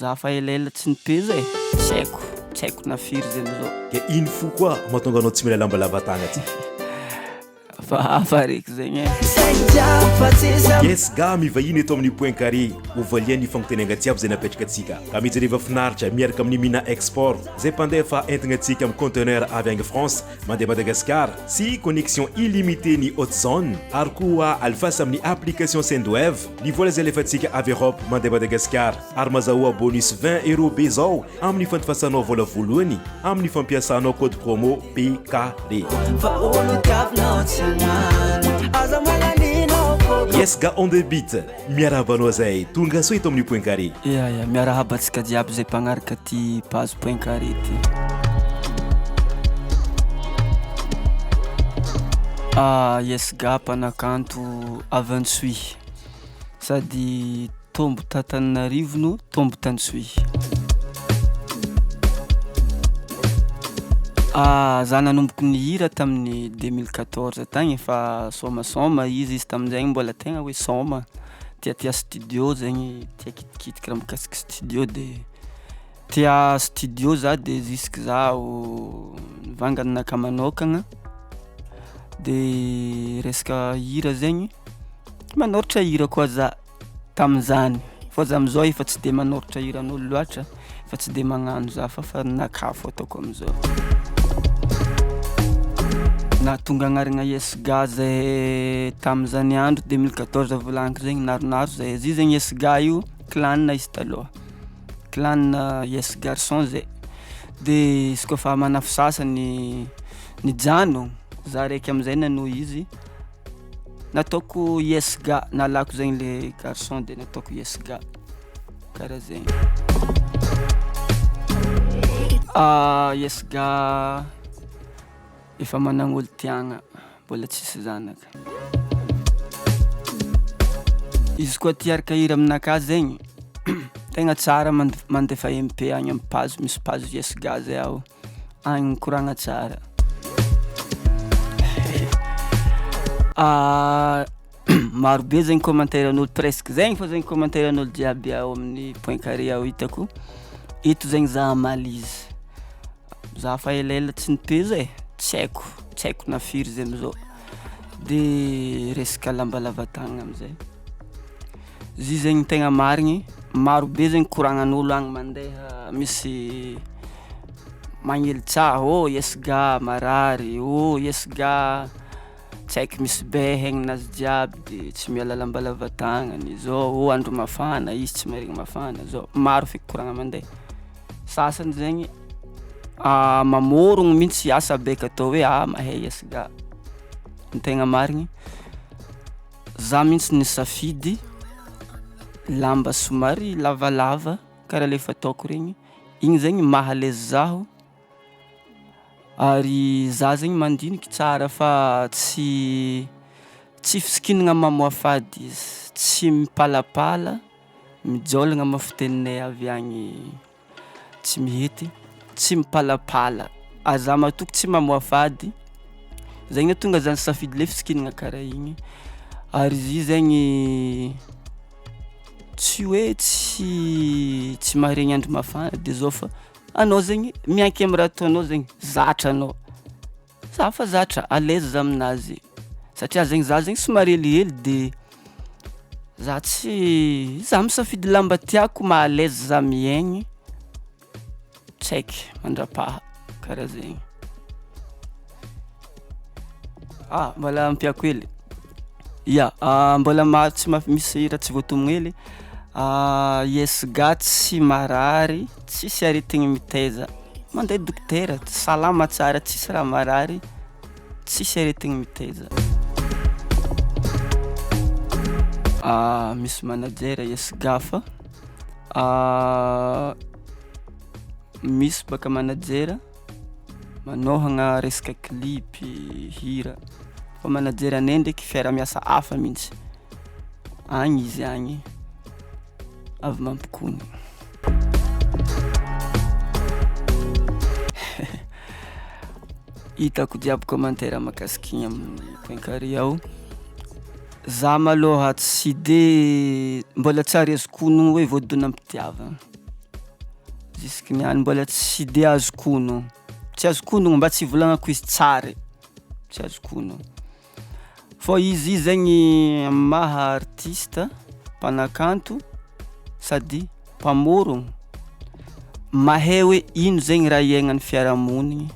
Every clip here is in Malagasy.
Za fa elaela tsy nipeza e, tsy haiko, tsy haiko na firy zay amizao. Dia ino fo koa mahatonga anao tsy mila lamba lava tagna ty? Fa hafa reky zegny e. Yes ga mivahiny eto amin'ny Point Carré ho valian'ny fagnotaniagna jiaby izay napetraka antsika ka mijereva finaritra miaraka amin'ny Mina Export izay mpandefa entigna antsika amin'ny conteneur avy agny France mandeha Madagascar sy connexion illimité ny Hot Zone ary koa alefasa amin'ny application Sendwave ny vola izay alefantsika avy Europe mandeha Madagascar ary mazahoa bonus 20 euros be zao amin'ny fandifasanao vola voalohany amin'ny fampiasanao code promo PKD. Yes ga on the beat miarahaba anao zay tonga soa eto amin'ny Point Carré. Ya ya miarahaba antsika jiaby zay mpagnaraka ty page Point Carré ty. Ah yes ga mpanakanto avy Antsohihy sady Tombo t'Antananarivo no tombo t'Antsohihy. Za nanomboky nihira tamin'ny 2014 tagny efa sômasôma izy, izy tamin'izay mbola tegna hoe sôma, tiatia studio zegny, tia kitikitiky raha mikasiky studio de tia studio za de jusky zaho nivanga ninakahy manôkagna de resaka hira zegny manôratra hira koa za tamin'izany fô za am'zao efa tsy de manôratra hiran'ôlo loatra fa tsy de magnano za fa fa ninakahy fao ataoko am'zao. Nahatonga agnarana Yes Gah zahay tamin'izany andro 2014 volagniko zegny naronaro zahay, izy io zegny Yes Gah io clan izy talôha, clan Yes Garçon zay de izy kaofa manafo sasany nijanogno za raiky am'zay nanohy izy nataoko Yes Gah nalako zegny le garçon de nataoko Yes Gah karaha zegny. Yes Gah efa managna olo tiagna mbola tsisy zanaka, izy koa te hiaraka hira aminakahy zegny tegna tsara mand- mandefa MP agny amy page misy page Yes Gah zay ao, agny mikoragna tsara. Marobe zegny commentairen'olo presque zegny fao zegny commentairen'olo jiaby ao amin'ny point carré ao hitako, eto zegny za hamaly izy, za fa elaela tsy nipeza ai, tsy haiko tsy haiko na firy izy am'zao de resaka lamba lava tagnana am'zay, izy io zegny tegna marigny marobe zegny koragnan'ôlo agny mandeha misy magnely tsaho, ô Yes Gah marary, ô Yes Gah tsy haiko misy bay hegninazy jiaby de tsy miala lamba lava tagnany zao, ô andro mafana izy tsy maharegny mafana zao, maro feky koragna mandeha, sasany zegny mamôrogno mintsy asa beka atao hoe ah mahay Yes Gah, ny tegna marigny za mintsy nisafidy lamba somary lavalava karaha le fataoko regny, igny zegny maha à l'aise zaho ary za zegny mandiniky tsara fa tsy tsy fisikinana mamoafady izy, tsy mipalapala, mijôlagna moa fiteninay avy agny Tsimihety, tsy mipalapala ary za matoky tsy mamoafady, zay nahatonga za nisafidy le fisikinana karaha igny ary izy io zegny tsy hoe tsy tsy maharegny andro mafana de zao fa anao zegny mianky amy raha ataonao zegny zatra anao, za fa zatra à l'aise za aminazy satria zegny za zegny somary helihely de za tsy za misafidy lamba tiàko maha à l'aise za miaigny tsy haiky mandrapaha karaha zegny. Ah mbola ampiako hely, ya mbola maro tsy ma- misy raha tsy voatognona hely, Yes Gah tsy marary, tsisy aretigny mitaiza, mandeha dokotera salama tsara tsisy raha marary, tsisy aretigny mitaiza. Misy manager Yes Gah fa misy bôka manager manôhagna resaka clipy, hira fa manager anay ndraiky fiaraha-miasa hafa mintsy, agny izy agny avy Mampikony. Hitako jiaby commentaire mahakasiky igny amin'ny point carré ao, za malôha tsy de mbola tsy ary azoko ognona hoe voadonam-pitiavagna. Jusque niany mbola tsy de azoko onogno, tsy azoko onogno mba tsy ivolagnako izy tsara e, tsy azoko onogno, fô izy i zegny amy maha artiste mpanakanto sady mpamôrogno, mahay hoe ino zegny raha iaignan'ny fiarahamonigny,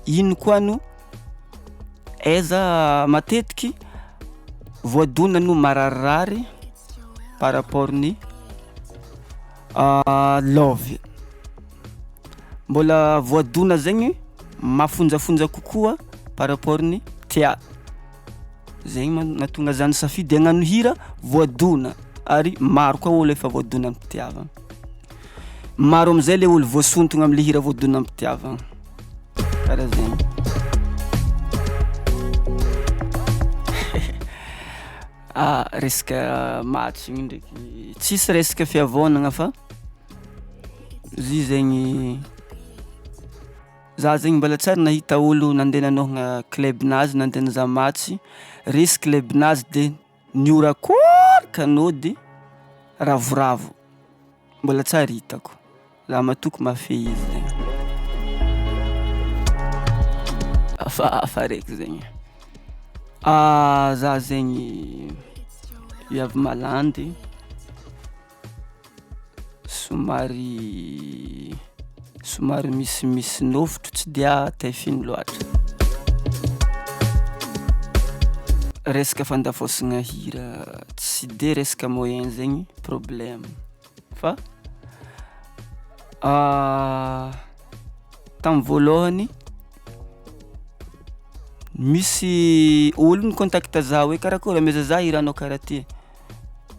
ino koa no aiza matetiky voadona no mararirary par rapport ny love, mbôla voadona zegny mafonjafonja kokoa par rapport ny tià, zegny ma- mahatonga zah nisafidy hagnano hira voadona ary maro koa ôlo efa voadonam-pitiavagna, maro am'zay le ôlo voasontogno am'le hira voadonam-pitiavagna, karaha zegny. Ah resaka match igny ndraiky tsisy resaka fiavônagna fa izy io zegny zah zegny mbola tsy ary nahita ôlo nandeha nanôhagna club-nazy nandeha nizaha match, resy club-nazy de nihorakôraka nôdy ravoravo, mbola tsy ary hitako, zah matoky mahafehy izy zegny, hafahafa araiky zegny, zah zegny viavy malandy, somary somary misimisy nôfotro tsy dia taifiny loatra. Resaka fandafôsagna hira tsy de resaka moyen zegny problème fa tamy voalohany misy ôlo nicontacte zah hoe karakôry ameza zah hiranao karaha ty,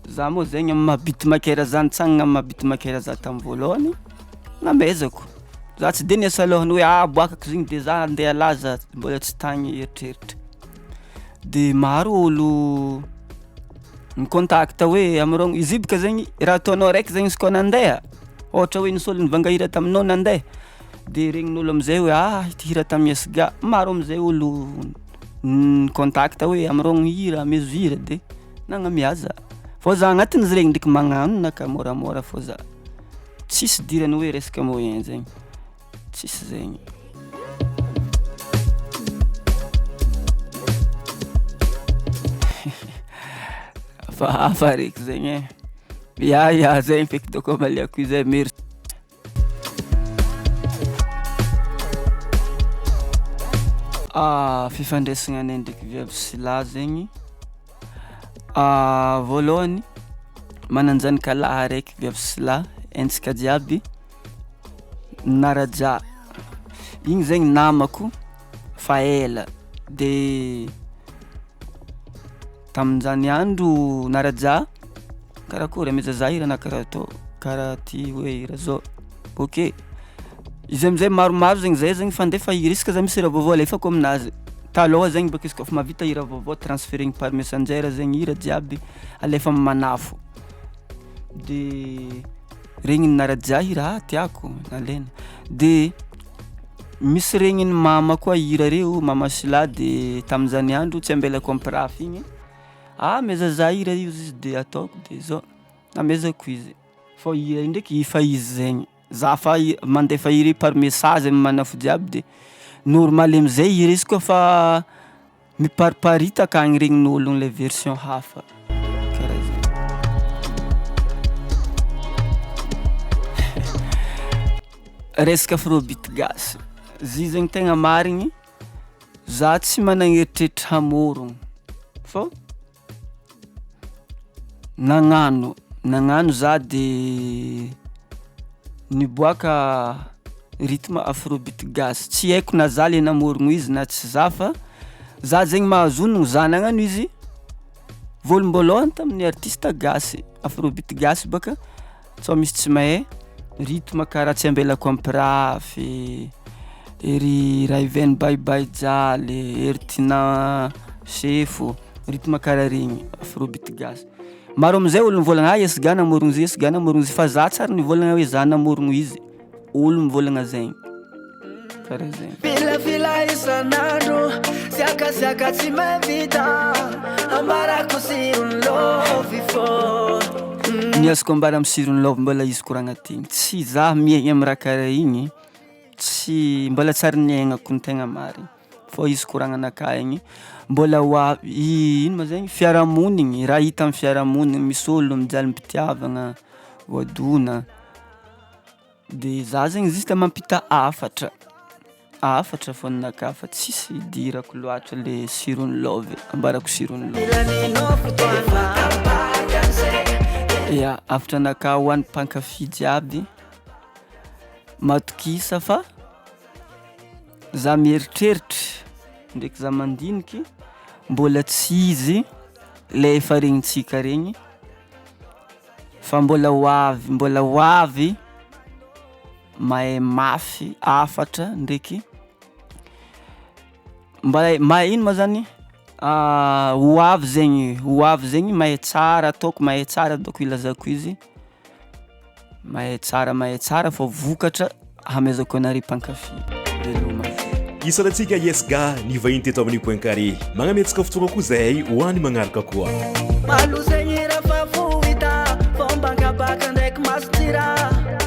zah moa zegny amy maha beatmaker zah nitsangagna amy maha beatmaker zah tamy voalohany namezako, zah tsy de niasa lôha ny hoe aboakako izy igny de zah andeha halaza, mbola tsy tagny eritreritra, de maro ôlo nicontacte hoe amorôgno izy io bôka zegny raha ataonao araiky zegny izy kôa nandeha ôhatra hoe nisy ôlo nivanga hira taminao nandeha de regnin'ôlo amizay hoe ah ty hira tamin'i SGA, maro amizay ôlo nicontacte hoe amorôgno hira amezo hira de nagnamià zah, fô zah agnatin'izy regny ndraiky magnano ninaka môramôra fô zah, tsisy idiran'ny hoe resaka moyen zegny, tsisy zegny. Hafahafa araiky zegny ai, ya ya zegny feky dônko amaliako izy ai, mer-. Fifandraisagnanay ndraiky viavy sy lahy zegny voalohany manan-janaka lahy araiky viavy sy lahy haintsika jiaby Naraja, igny zegny namako fa ela de taminjany andro Naraja, karakôry ameza zah hiranao karaha tô karaha ty hoe hira zao, ok izy amizay maromaro zegny zay zegny mifandefa hira isaka zah misy hira vaovao alefako aminazy, talôha zegny bôka izy kaofa mahavita hira vaovao transferegny par messenger zegny hira jiaby alefa amy Manafo, de regnin'i Naraja hira ah tiàko nalainy de misy regnin'i mama koa hira reo mama Sylla de tamin'izany andro tsy ambelako hampirafy igny, ah ameza zah hira io ozy izy de ataoko de zao, namezako izy fô hira io ndraiky efa izy zegny zah fa i- mandefa hira io par message amy Manafo jiaby de normaly amizay hira izy kaofa mipariparitaka agny regnin'ôlogno le version hafa, karaha zay. Resaka afrobeat gasy, izy io zegny tegna marigny zah tsy managna eritreritra hamôrogno fô nagnano nagnano zah de niboàka rythme afrobeat gasy, tsy haiko na zah le namôrogno izy na tsy zah fa zah zegny mahazo ognona zah nagnano izy vôlomboalohany tamin'ny artista gasy, afrobeat gasy bôka tsao misy tsy mahay rythme karaha tsy ambelako hampirafy, ery Rayven bye bye jaly, ery Tinah sefo, rythme karaha regny afrobeat gasy, maro amizay ôlo mivôlagna ah SGA namôrogno izy, SGA namôrogno izy fa zah tsy ary nivôlagna hoe zah namôrogno izy, ôlo mivôlagna zegny, karaha zegny. Filafila isan'andro, siakasiaka tsy mahavita, ambarako sirony love fô. Ny azoko ambara amy siron'ny love mbola izy koragna ty, tsy zah miaigny amy raha karaha igny, tsy mbola tsy ary niaignako ny tegna marigny fô izy koragnanakahy igny mbola ho avy ino ma zegny fiarahamonigny raha hita amy fiarahamonigny misy ôlo mijalim-pitiavagna, voadona, de zah zegny juste mampita hafatra, hafatra fô ninakahy fa tsisy idirako loatra le siron'ny love ambarako siron'ny love, ya hafatranakahy ho an'ny mpankafy jiaby matokisa fa zah mieritreritry ndraiky zah mandiniky mbola tsy izy le efa regnintsika regny fa mbola ho avy mbola ho avy mahay mafy hafatra ndraiky mba mahay ino ma zany ho avy zegny ho avy zegny mahay tsara ataoko mahay tsara dônko ilazako izy mahay tsara mahay tsara fô vokatra hamezako anare mpankafy, veloma. Isaorantsika Yesga nivahiny teto amin'ny Point Carré. Magname antsika fotoagna koa zahay ho any magnaraka koa. Maloza igny raha fa fo hita Fomba ankabaka ndraiky mason-tsira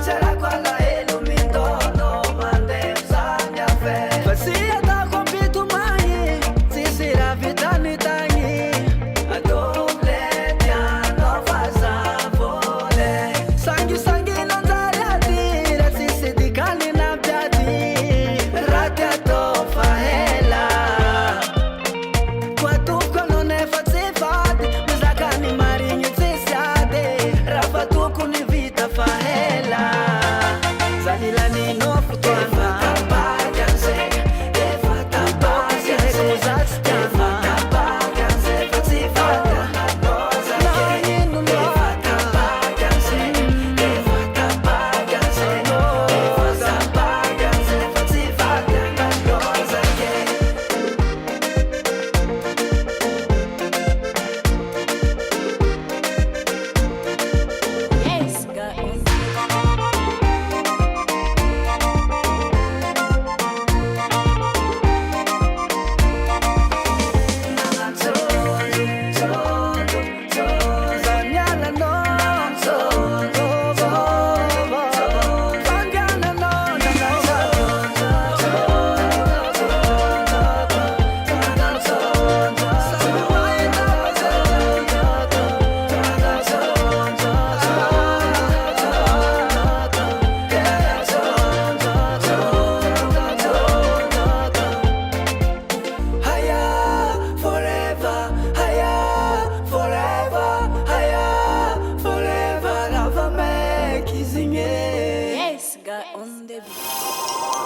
Tsy arako alahelo mindôno mandeha mizaha ny affaire Fa tsy ataoko ampitomagny Tsisy raha vitany tagny Ataovy le tianao fa za vôle Sangisangy nanjary ady Raha tsisy dikany nampiady Raha ty atao fa ela Koa atoko anao nefa tsy fady Mizaka ny marigny tsisy ady Raha fa tokony vita fa ela Zany laninao fotoagna Efa tapaka an'izay Efa tapaka an'izay Za tsy tiana Efa tapaka an'izay fa tsy fady Nagnino Efa tapaka an'izay Efa tapaka an'izay Efa tapaka an'izay fa tsy fady Zake. Yes, God. Haya forever, haya forever, haya forever. Lava make izigny. Yes, God on the beat.